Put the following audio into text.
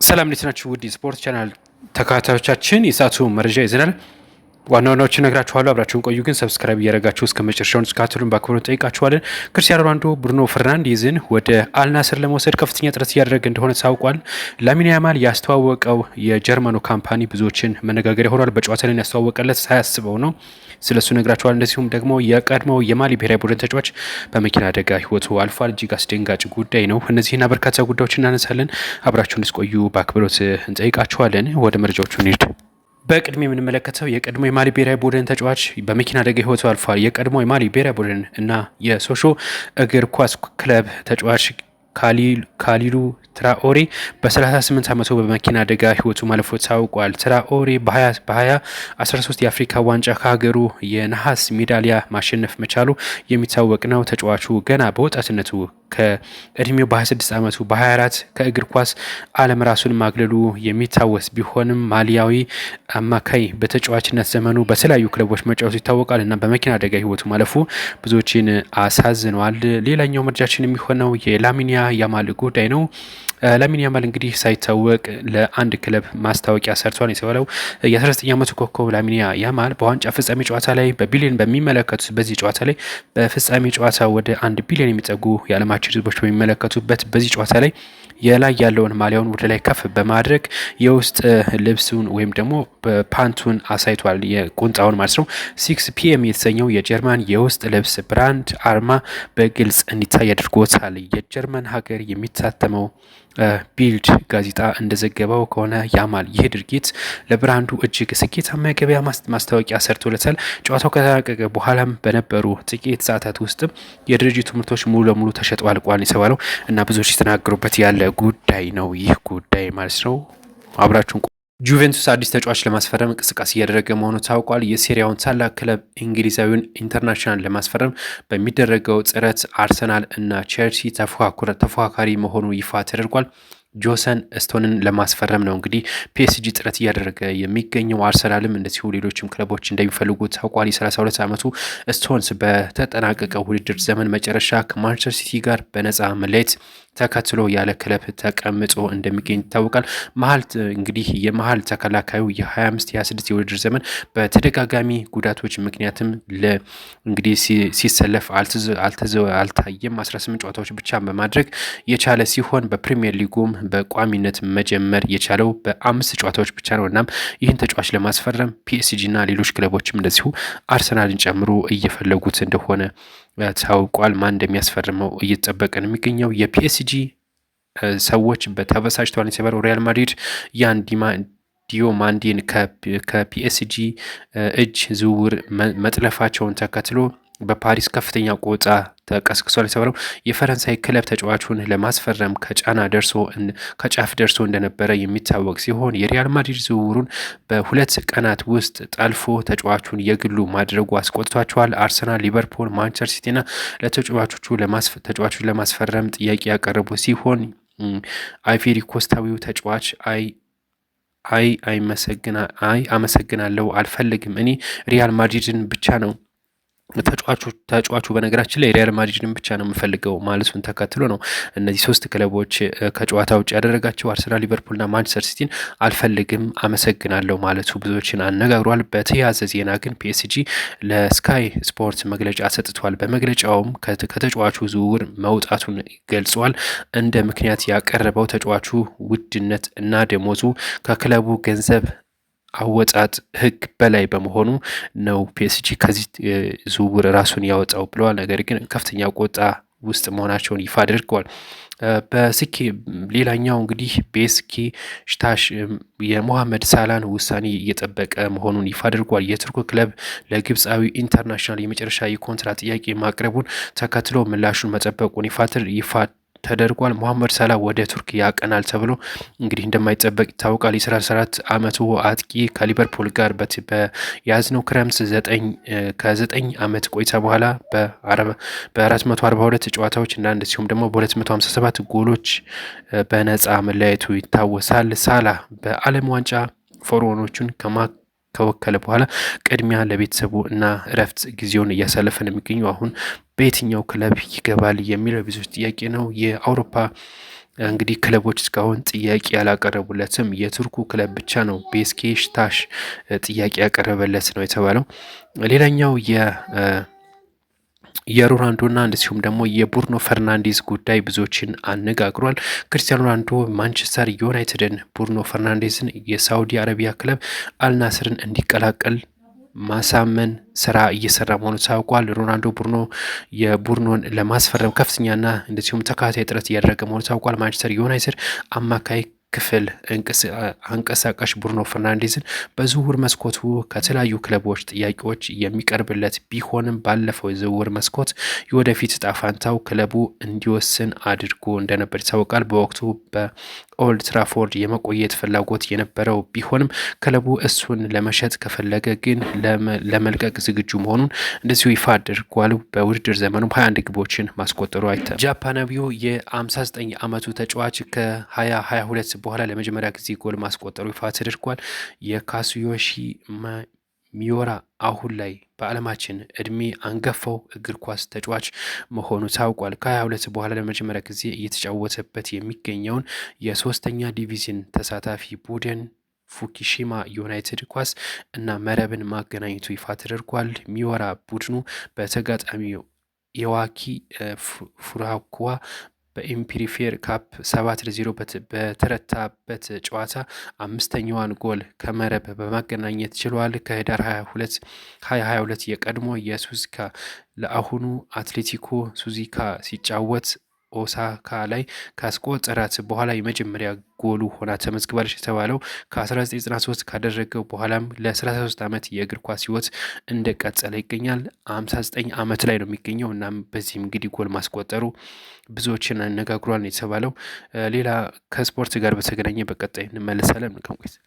ሰላም እንዴት ናችሁ? ውድ የስፖርት ቻናል ተከታታዮቻችን የሰዓቱ መረጃ ይዘናል። ዋና ዋናዎችን እነግራችኋለሁ። አብራችሁን ቆዩ። ግን subscribe እያደረጋችሁ እስከ መጨረሻውን እስካትሉን በአክብሮት እንጠይቃችኋለን። ክርስቲያኖ ሮናልዶ ብሩኖ ፈርናንዴዝን ወደ አልናስር ለመውሰድ ከፍተኛ ጥረት እያደረገ እንደሆነ ታውቋል። ላሚን ያማል ያስተዋወቀው የጀርመኑ company ብዙዎችን መነጋገሪያ ሆኗል። በጨዋታ ላይ ያስተዋወቀለት ሳያስበው ነው። ስለሱ እነግራችኋለሁ። እንደዚሁም ደግሞ የቀድሞው የማሊ ብሔራዊ ቡድን ተጫዋች በመኪና አደጋ ህይወቱ አልፏል። እጅግ አስደንጋጭ ጉዳይ ነው። እነዚህና በርካታ ጉዳዮች እናነሳለን። አብራችሁን እንድትቆዩ በአክብሮት እንጠይቃችኋለን። ወደ መረጃዎቹ እንሂድ። በቅድሚያ የምንመለከተው የቀድሞ የማሊ ብሔራዊ ቡድን ተጫዋች በመኪና አደጋ ህይወቱ አልፏል። የቀድሞ የማሊ ብሔራዊ ቡድን እና የሶሾ እግር ኳስ ክለብ ተጫዋች ካሊሉ ትራኦሬ በ38 ዓመቱ በመኪና አደጋ ህይወቱ ማለፉ ታውቋል። ትራኦሬ በ2013 የአፍሪካ ዋንጫ ከሀገሩ የነሐስ ሜዳሊያ ማሸነፍ መቻሉ የሚታወቅ ነው። ተጫዋቹ ገና በወጣትነቱ ከእድሜው በ26 ዓመቱ በ24 ከእግር ኳስ ዓለም ራሱን ማግለሉ የሚታወስ ቢሆንም ማሊያዊ አማካይ በተጫዋችነት ዘመኑ በተለያዩ ክለቦች መጫወቱ ይታወቃል እና በመኪና አደጋ ህይወቱ ማለፉ ብዙዎችን አሳዝነዋል። ሌላኛው መረጃችን የሚሆነው የላሚን ያማል ጉዳይ ነው። ላሚን ያማል እንግዲህ ሳይታወቅ ለአንድ ክለብ ማስታወቂያ ሰርቷል የተባለው የ19 ዓመቱ ኮከብ ላሚን ያማል በዋንጫ ፍጻሜ ጨዋታ ላይ በቢሊዮን በሚመለከቱት በዚህ ጨዋታ ላይ በፍጻሜ ጨዋታ ወደ 1 ቢሊዮን የሚጠጉ የዓለማችን ህዝቦች በሚመለከቱበት በዚህ ጨዋታ ላይ የላይ ያለውን ማሊያውን ወደ ላይ ከፍ በማድረግ የውስጥ ልብሱን ወይም ደግሞ ፓንቱን አሳይቷል። የቁንጣውን ማለት ነው። 6 PM የተሰኘው የጀርመን የውስጥ ልብስ brand አርማ በግልጽ እንዲታይ አድርጎታል። የጀርመን ሀገር የሚታተመው ቢልድ ጋዜጣ እንደዘገበው ከሆነ ያማል ይህ ድርጊት ለብራንዱ እጅግ ስኬታማ የገበያ ማስታወቂያ ሰርቶለታል። ጨዋታው ከተጠናቀቀ በኋላም በነበሩ ጥቂት ሰዓታት ውስጥም የድርጅቱ ምርቶች ሙሉ ለሙሉ ተሸጠው አልቋል የተባለው እና ብዙዎች የተናገሩበት ያለ ጉዳይ ነው ይህ ጉዳይ ማለት ነው። አብራችሁን። ጁቬንቱስ አዲስ ተጫዋች ለማስፈረም እንቅስቃሴ እያደረገ መሆኑ ታውቋል። የሴሪያውን ታላቅ ክለብ እንግሊዛዊውን international ለማስፈረም በሚደረገው ጥረት አርሰናል እና ቼልሲ ተፎካካሪ መሆኑ ይፋ ተደርጓል። ጆሰን ስቶንን ለማስፈረም ነው እንግዲህ ፒኤስጂ ጥረት እያደረገ የሚገኘው። አርሰናልም እንደዚሁ ሌሎችም ክለቦች እንደሚፈልጉ ታውቋል። የ32 ዓመቱ ስቶንስ በተጠናቀቀው ውድድር ዘመን መጨረሻ ከማንቸስተር ሲቲ ጋር በነፃ መለየት ተከትሎ ያለ ክለብ ተቀምጦ እንደሚገኝ ይታወቃል። መሀል እንግዲህ የመሀል ተከላካዩ የ25 26 የውድድር ዘመን በተደጋጋሚ ጉዳቶች ምክንያትም እንግዲህ ሲሰለፍ አልታየም። 18 ጨዋታዎች ብቻ በማድረግ የቻለ ሲሆን በፕሪሚየር ሊጉም በቋሚነት መጀመር የቻለው በአምስት ጨዋታዎች ብቻ ነው። እናም ይህን ተጫዋች ለማስፈረም ፒኤስጂ እና ሌሎች ክለቦችም እንደዚሁ አርሰናልን ጨምሮ እየፈለጉት እንደሆነ ታውቋል። ማን እንደሚያስፈርመው እየተጠበቀ ነው የሚገኘው። የፒኤስጂ ሰዎች በተበሳጭተዋል የተባለው ሪያል ማድሪድ ያን ዲዮማንዴን ከፒኤስጂ እጅ ዝውውር መጥለፋቸውን ተከትሎ በፓሪስ ከፍተኛ ቁጣ ተቀስቅሷል የተባለው የፈረንሳይ ክለብ ተጫዋቹን ለማስፈረም ከጫና ደርሶ ከጫፍ ደርሶ እንደነበረ የሚታወቅ ሲሆን የሪያል ማድሪድ ዝውውሩን በ2 ቀናት ውስጥ ጠልፎ ተጫዋቹን የግሉ ማድረጉ አስቆጥቷቸዋል። አርሰናል፣ ሊቨርፑል፣ ማንቸስተር ሲቲና ለተጫዋቾቹ ተጫዋቹን ለማስፈረም ጥያቄ ያቀረቡ ሲሆን አይቬሪ ኮስታዊው ተጫዋች አይ አይ አይ አመሰግናለሁ፣ አልፈልግም፣ እኔ ሪያል ማድሪድን ብቻ ነው ተጫዋቹ በነገራችን ላይ ሪያል ማድሪድን ብቻ ነው የምፈልገው ማለቱን ተከትሎ ነው እነዚህ ሶስት ክለቦች ከጨዋታ ውጭ ያደረጋቸው። አርሰናል፣ ሊቨርፑልና ማንቸስተር ሲቲን አልፈልግም አመሰግናለሁ ማለቱ ብዙዎችን አነጋግሯል። በተያያዘ ዜና ግን ፒኤስጂ ለስካይ ስፖርት መግለጫ ሰጥቷል። በመግለጫውም ከተጫዋቹ ዝውውር መውጣቱን ገልጿል። እንደ ምክንያት ያቀረበው ተጫዋቹ ውድነት እና ደሞዙ ከክለቡ ገንዘብ አወጣጥ ሕግ በላይ በመሆኑ ነው ፒኤስጂ ከዚህ ዝውውር ራሱን ያወጣው ብለዋል። ነገር ግን ከፍተኛ ቁጣ ውስጥ መሆናቸውን ይፋ አድርገዋል። በስኬ ሌላኛው እንግዲህ ቤሺክታሽ የሞሐመድ ሳላን ውሳኔ እየጠበቀ መሆኑን ይፋ አድርጓል። የቱርክ ክለብ ለግብፃዊ international የመጨረሻ የኮንትራት ጥያቄ ማቅረቡን ተከትሎ ምላሹን መጠበቁን ይፋ ተደርጓል። ሞሐመድ ሳላ ወደ ቱርክ ያቀናል ተብሎ እንግዲህ እንደማይጠበቅ ይታወቃል። የ34 ዓመቱ አጥቂ ከሊቨርፑል ጋር በያዝነው ክረምት ከ9 ዓመት ቆይታ በኋላ በ442 ጨዋታዎች እና እንደዚሁም ደግሞ በ257 ጎሎች በነፃ መለያየቱ ይታወሳል። ሳላ በዓለም ዋንጫ ፈርዖኖቹን ከወከለ በኋላ ቅድሚያ ለቤተሰቡ እና እረፍት ጊዜውን እያሳለፈ ነው የሚገኘው። አሁን በየትኛው ክለብ ይገባል የሚለው ብዙዎች ጥያቄ ነው። የአውሮፓ እንግዲህ ክለቦች እስካሁን ጥያቄ ያላቀረቡለትም የቱርኩ ክለብ ብቻ ነው ቤስኬሽታሽ ጥያቄ ያቀረበለት ነው የተባለው። ሌላኛው የሮናልዶና እንደዚሁም ደግሞ የቡርኖ ፈርናንዴዝ ጉዳይ ብዙዎችን አነጋግሯል። ክርስቲያኖ ሮናልዶ ማንቸስተር ዩናይትድን ቡርኖ ፈርናንዴዝን የሳውዲ አረቢያ ክለብ አልናስርን እንዲቀላቀል ማሳመን ስራ እየሰራ መሆኑ ታውቋል። ሮናልዶ ቡርኖ የቡርኖን ለማስፈረም ከፍተኛና እንደዚሁም ተከታታይ ጥረት እያደረገ መሆኑ ታውቋል። ማንቸስተር ዩናይትድ አማካይ ክፍል አንቀሳቃሽ ብሩኖ ፈርናንዴዝን በዝውውር መስኮቱ ከተለያዩ ክለቦች ጥያቄዎች የሚቀርብለት ቢሆንም ባለፈው የዝውውር መስኮት የወደፊት እጣ ፋንታው ክለቡ እንዲወስን አድርጎ እንደነበር ይታወቃል። በወቅቱ በኦልድ ትራፎርድ የመቆየት ፍላጎት የነበረው ቢሆንም ክለቡ እሱን ለመሸጥ ከፈለገ ግን ለመልቀቅ ዝግጁ መሆኑን እንደዚሁ ይፋ አድርጓል። በውድድር ዘመኑም 21 ግቦችን ማስቆጠሩ አይተ ጃፓናዊው የ59 ዓመቱ ተጫዋች ከ2022 በኋላ ለመጀመሪያ ጊዜ ጎል ማስቆጠሩ ይፋ ተደርጓል። የካሱዮሺ ሚዮራ አሁን ላይ በዓለማችን እድሜ አንጋፋው እግር ኳስ ተጫዋች መሆኑ ታውቋል። ከ22 በኋላ ለመጀመሪያ ጊዜ እየተጫወተበት የሚገኘውን የሶስተኛ ዲቪዥን ተሳታፊ ቡድን ፉኪሺማ ዩናይትድ ኳስ እና መረብን ማገናኘቱ ይፋ ተደርጓል። ሚዮራ ቡድኑ በተጋጣሚው ኢዋኪ ፉራኩዋ በኢምፕሪፌር ካፕ 7-0 በተረታበት ጨዋታ አምስተኛዋን ጎል ከመረብ በማገናኘት ችሏል። ከህዳር 22 2022 የቀድሞ የሱዙካ ለአሁኑ አትሌቲኮ ሱዙካ ሲጫወት ኦሳካ ላይ ካስቆጠራት በኋላ የመጀመሪያ ጎሉ ሆና ተመዝግባለች የተባለው ከ1993 ካደረገው በኋላም ለ33 ዓመት የእግር ኳስ ህይወት እንደቀጠለ ይገኛል። 59 ዓመት ላይ ነው የሚገኘው። እናም በዚህም እንግዲህ ጎል ማስቆጠሩ ብዙዎችን አነጋግሯል ነው የተባለው። ሌላ ከስፖርት ጋር በተገናኘ በቀጣይ እንመለሳለን። መልካም ቆይታ።